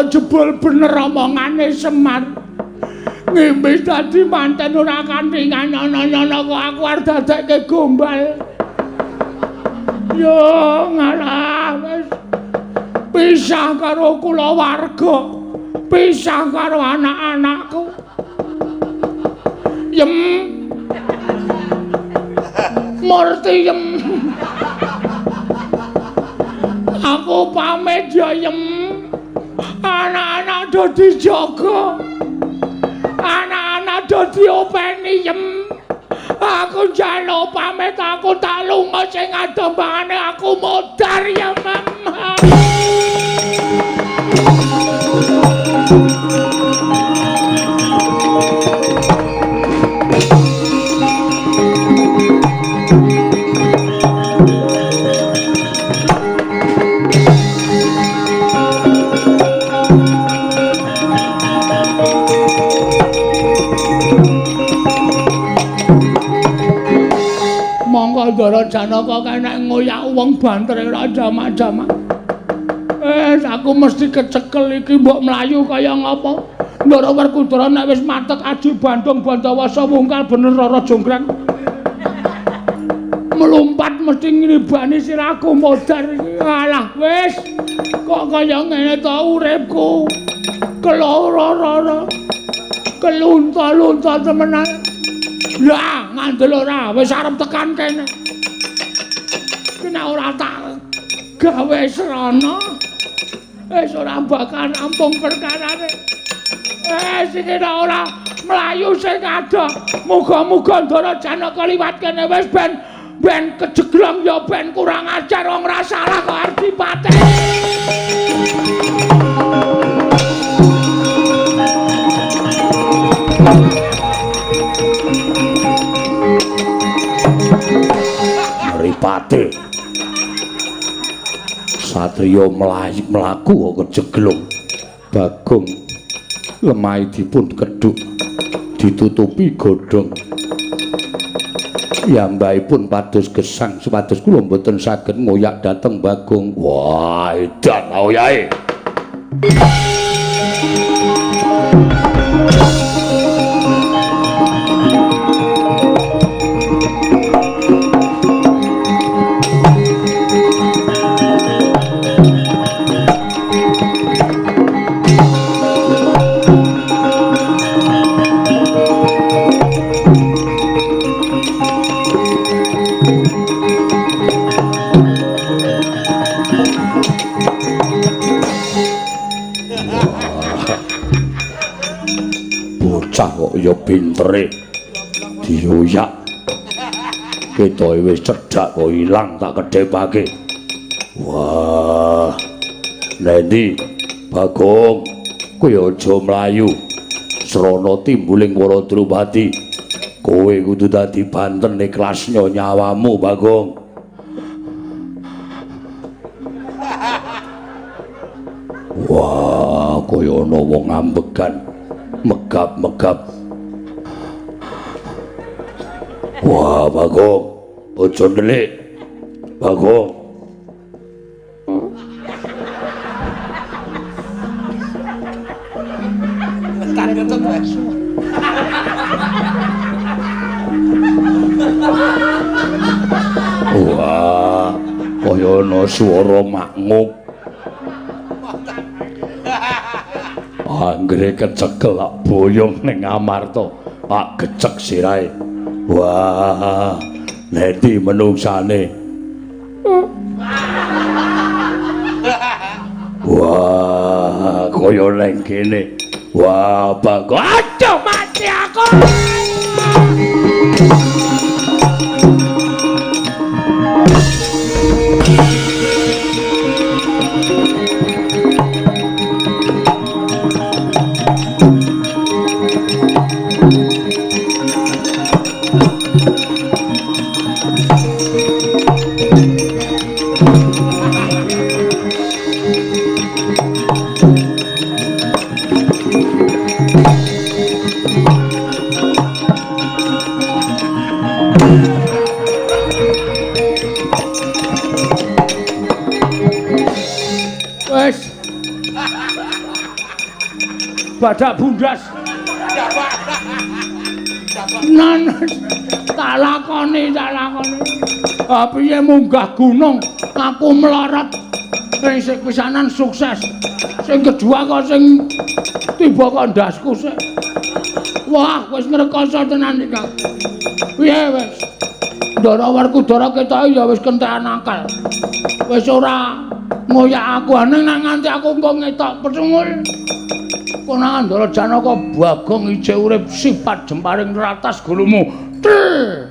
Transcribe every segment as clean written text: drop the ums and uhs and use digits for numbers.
Werkudara jebul bener omongane Semar. Ngimpi dadi manten ora kanthi nyono-nyono kok aku arep dadekke gombal. Yo ngalah wis pisah karo kulawarga, pisah karo anak-anakku. Yem Murti yem. Aku pamit ya yem. Anak-anak do dijaga. Anak-anak do diopeni yem. Aku njaluk pamit, aku tak lunga sing adombangane aku modar ya mem. Monggo Ndara Janaka kene ngoyak wong banter ora jamak-jamak. Aku mesti kecekel iki mbok mlayu kaya ngapa. Ndara Werkudara nek wis matek aji Bandung Bandawasa wungkal bener Rara Jonggrang. Melompat mesti ngribani sirahku modar iki. Alah wis kok kaya ngene to uripku. Keloro-roro. Kelunta-lunta temenan. Lah ngandel ora wis arep tekan kene. Kena ora tak gawe srana. Wis ora bakal rampung perkarane. Sing ora mlayu sing adoh. Muga-muga Ndara Janaka liwat kene wis ben ben kejeglong ya ben kurang ajar wong ora salah kok arep dipateni. Mripate satriya mlaku kejeglong. Bagong lemahe dipun kedhuk ditutupi godhong. Piyambakipun pados gesang supados kula mboten saged ngoyak dhateng Bagong. Wah, edan oyahe. Bocah kok ya pintere dioyak ketoke wis cedhak kok ilang tak kedhepake. Wah, nendi Bagong kowe aja mlayu srana timbuling para Drupadi. Kowe kudu dadi banten ikhlasnya nyawamu Bagong. Wah, kaya ana wong ambegan megap-megap. Wah, Bagong, aja ndelik. Bagong. Wah, kaya ana swara maknguk. Anggere kecekel lak boyong ning Amarta, tak gecek sirahe. Wah, nendi menungsane? Wah, kaya neng kene. Wah, Bagong, aduh mati aku. badak bundas. Nan tak lakoni, tak lakoni. Ah piye munggah gunung aku melarat. Sing pisanan sukses. Sing kedua kok sing tiba kok ndasku sik. Wah, wis ngrekoso tenan iki. Piye wis? Ndara Werkudara ketoke ya wis kentekan akal. Wis ora ngoyak aku aneng nang nganti aku engko ngetok pecungul. Konangan Ndara Janaka Bagong ijek urip sifat jemparing ratas gulumu. Tel.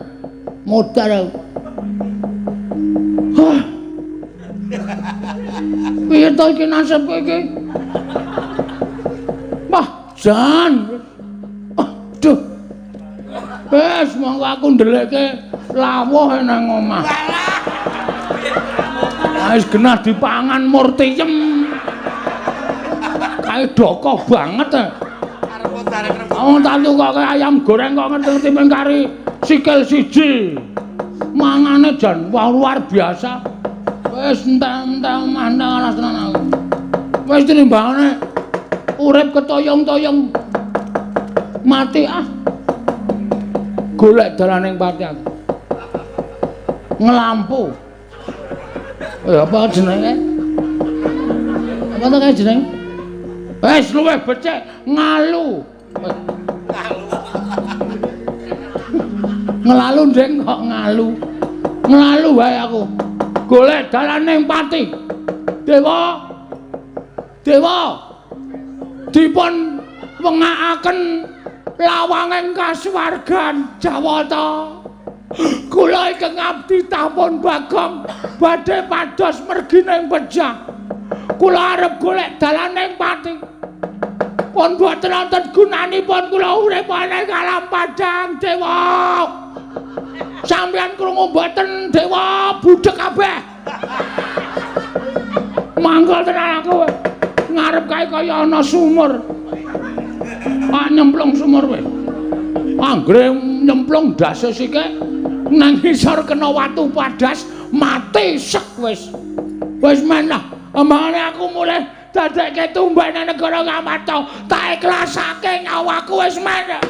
Modar aku. Hah. Piye to iki nasibku iki? Wah, jan. Aduh. Wis monggo aku ndelekke lawuh nang omah. Wis genah dipangan murtiyem. Kae doko banget. Wong tak tukoke ayam goreng kok ngerti-ngerti mung kari sikil siji. Mangane jan luar biasa. Wis entek-entek omah nang alas tenan aku. Wis tinimbangane urip ketoyong-toyong mati ah. Golek dalaning pati aku. Ngelampu. Apa jenenge? Apa to kae jenenge? Wis luwih becik ngalu. Ngalu. Ngelalu ndeng kok ngalu. Ngelalu wae aku. Golek dalaning pati. Dewa. Dewa. Dipun wengakaken lawanging kasuwargan Jawata. Kula ingkang abdi tapun Bagong badhe pados mergi ning pejah. Kula arep golek dalaning pati. Pun boten wonten gunanipun kula urip ing alam padhang dewa. Sampeyan krungu mboten dewa budhek kabeh. Mangkel tenan aku. Ngarep kae kaya ana sumur. Ah nyemplung sumur kowe. Anggere nyemplung ndase sike nang ngisor kena watu padas mati sek wis. Wis men lah, ambangane aku mulih dadekke tumbak nang negara Ngamarta, tak ikhlasake nyawaku wis men.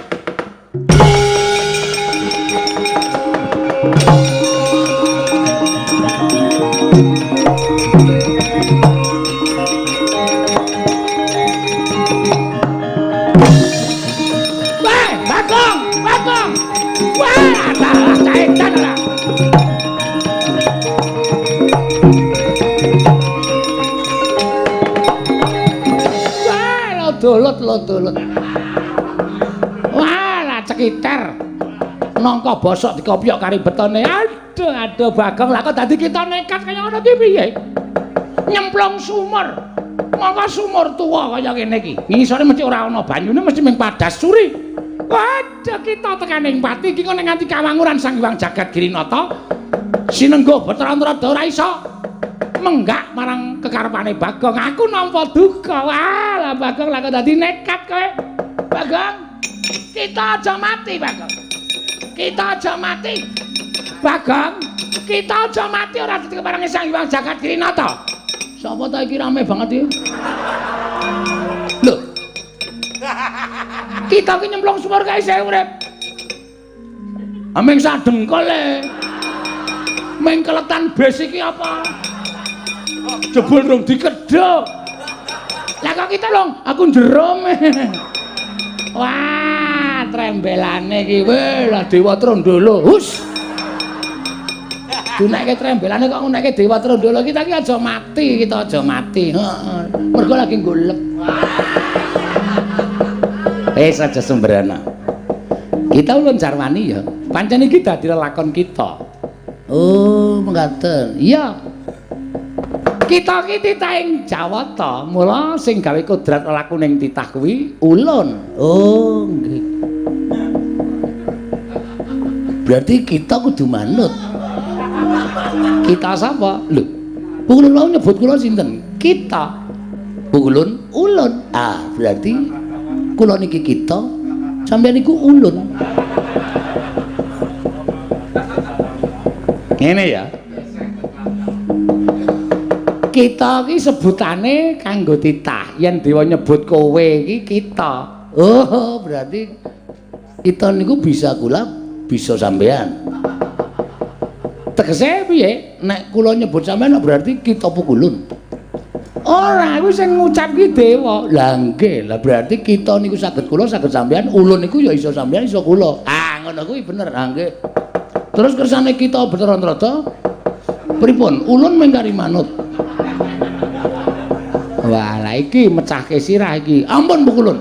Weh, Bagong, Bagong. Wah, salah caitan lah. Wah, lo dolut, lo dolut. Wah, lah cekiter. Nangka bosok dikopyok kari betone. Aduh, aduh Bagong, lah kok dadi kita nekat kaya ngono ki piye? Nyemplung sumur. Mongko sumur tuwa kaya ngene iki. Ngisore mesti ora ana banyune, mesti mung padas suri. Waduh, kita tekaning pati iki kok nganti kawanguran Sang Hyang Jagat Girinata. Sinengguh Bathara Narada ora iso menggak marang kekarepane Bagong. Aku nampa duka. Wah, lah Bagong lah kok dadi nekat kowe. Bagong, kita aja mati, Bagong. Kita aja mati. Bagong, kita aja mati ora dadi keparange Sang Hyang Jagat Girinata. Sapa ta iki rame banget iki? Lho. Kita ki nyemplung sumur kae isih urip. Aming sadengkol e. Ming keletan bes iki apa? Jebul rung dikedhok. Lah kok kita long, aku njerum. Wah, trembelane iki. Weh, lah Dewa Trondolo. Hus. Dunekke trembelane kok ngunekke Dewa Trondolo. Kita iki aja mati, kita aja mati. Heeh. Mergo lagi golek. Wis aja sembrana. Kita ulun jarwani ya. Pancen iki dadi lelakon kita. Oh, mengkaten. Iya. Kita iki titahing Jawata, mula sing gawe kodrat lelaku ning titah kuwi ulun. Oh, nggih. Berarti kita kudu manut. Kita sapa? Lho, ulun wau nyebut kula sinten? Kita. Ulun, ulun. Ah, berarti kula niki kita, sampeyan niku ulun. Ngene ya. Kita iki sebutane kanggo titah. Yen dewa nyebut kowe iki kita. Oh, berarti kita niku bisa kula, bisa sampean. Tegese piye? Nek kula nyebut sampean berarti kita pukulun. Ora, kuwi sing ngucap ki dewa. Lah nggih, lah berarti kita niku saged kula, saged sampean, ulun niku ya iso sampean, iso kula. Ah, ngono kuwi bener. Ah nggih. Terus kersane kita Bathara Narada pripun? Ulun mengkari manut. Wah, lah iki mecahke sirah iki. Ampun pukulun.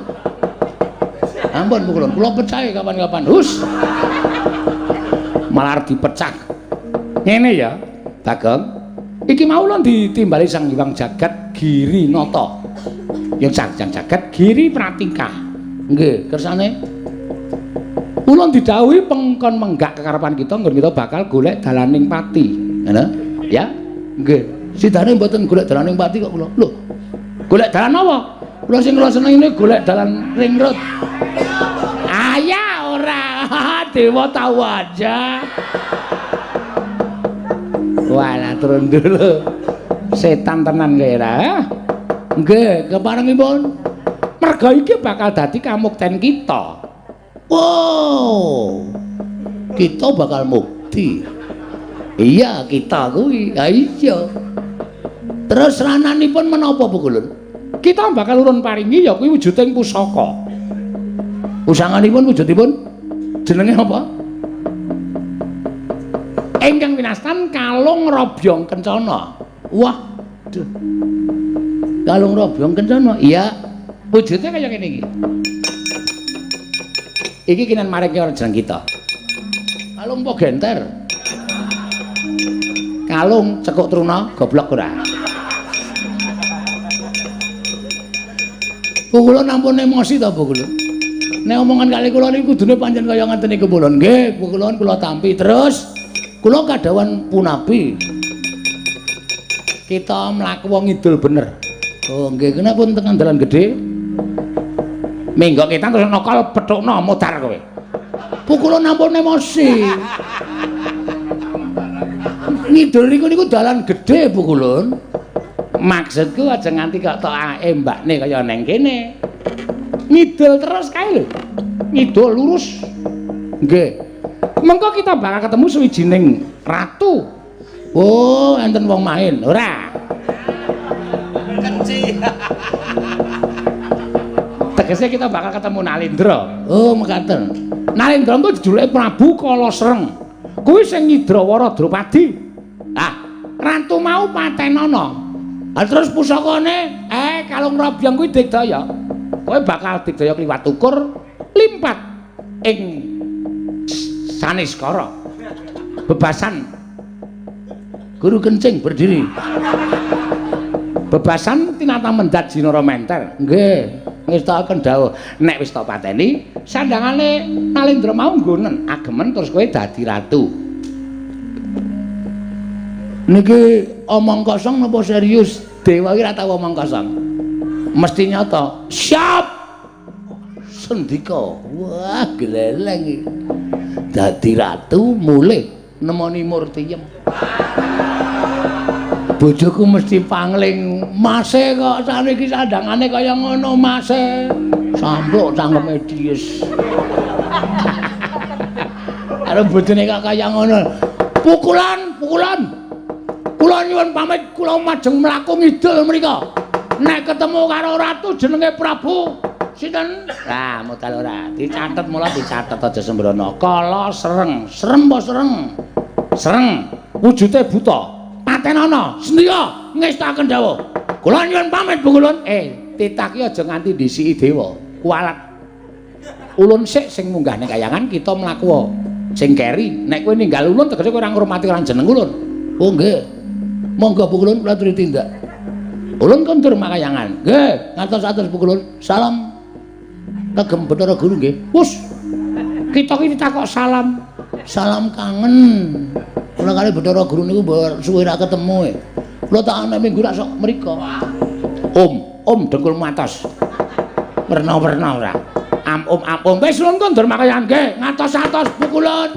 Ampun pukulun, kula pecahe kapan-kapan. Hus. Malah dipecah. Ngene ya, Bagong. Iki mau lho ditimbali Sang Hyang Jagat Giri Nata. Yang Sang Jagat Giri Pratingkah. Nggih, kersane ulun didhawuhi pengkon menggak kekarepan kita nggon kita bakal golek dalaning pati. Ngono? Ya? Nggih. Sidane mboten golek dalaning pati kok kula. Lho, golek dalan apa? Kula sing kula seneng ini golek dalan ring road. Ayah ora, dewa tahu aja. Walah turun dulu. Setan tenan kowe ra? Nggih, keparengipun. Merga iki bakal dadi kamukten kita. Wow. Kita bakal mukti. Iya, kita kuwi. Ha iya. Terus rananipun menapa Pukulun? Kita bakal urun paringi ya kuwi wujuding pusaka. Pusanganipun wujudipun jenenge apa? Ingkang winastan Kalung Robyong Kencana. Wah, duh. Kalung Robyong Kencana. Iya, wujudnya kaya ngene iki. Iki kinan maring jeneng kita. Kalung apa genter? Kalung cekuk truna goblok ora. Kula ampun emosi ta, Bu kula. Nek omongan kali kula niku kudune pancen kaya ngaten niku kula. Nggih, Bu kula kula tampi terus. Kula kadhawan punapi. Kita mlaku wong ngidul bener. Oh nggih, kena pun tekan dalan gedhe. Minggok kita terus nokol pethukno modar kowe. Kula ampun emosi. Ngidul niku niku dalan gedhe Bu kulun. Maksudku aja nganti kok tok embakne kaya neng kene. Ngidul terus kae lho. Ngidul lurus. Nggih. Mengko kita bakal ketemu suwijining ratu. Oh, enten wong main. Ora. Kenci. Tegese kita bakal ketemu Nalendra. Oh, mekaten. Nalendra engko jejulike Prabu Kalasreng. Kuwi sing nyidrawara Drupadi. Ah, ratu mau patenana. Ah, terus pusakane Kalung Robyong kuwi digdaya. Kowe bakal digdaya kliwat ukur limpat ing Saniskara. Bebasan guru kencing berdiri. Bebasan tinata mendat Jinara Menter. Nggih, ngestakaken dawuh. Nek wis tok pateni, sandangane Nalendra mau nggonen agemen terus kowe dadi ratu. Niki omong kosong napa serius? Dewa iki ora tau omong kosong. Mesti nyata. Siap. Sendika. Wah, gleleng iki. Dadi ratu mulih nemoni Murtiyem. Bojoku mesti pangling, mase kok saniki sandangane kaya ngono mase. Sampluk cangkeme dies. Karo bojone kok kaya ngono. Pukulan, pukulan. Kula nyuwun pamit, kula majeng mlaku ngidul mriko. Nek ketemu karo ratu jenenge Prabu sinten? Lah, modal ora. Dicatet mula dicatet aja sembrono. Kala sereng, serem apa sereng? Sereng, wujude buta. Patenana, sendika ngestakaken dawuh. Kula nyuwun pamit, Bu Kulun. Titah ki aja nganti ndhisiki dewa. Kualat. Ulun sik sing munggah ning kayangan kita mlaku sing keri. Nek kowe ninggal ulun tegese kowe ora ngurmati lan jeneng ulun. Oh nggih. Monggo Bu Kulun kula aturi tindak. Ulun kondur makayangan. Nggih, ngantos-atos Bu Kulun. Salam kagem Bathara Guru nggih. Wus. Kita ki ditakok salam. Salam kangen. Kula kali Bathara Guru niku suwe ra ketemu. Kula tak ana minggu rak sok mriko. Om, om dengkul atos. Werna-werna ora. Am om am om. Wis ulun kondur makayangan nggih. Ngantos-atos Bu Kulun.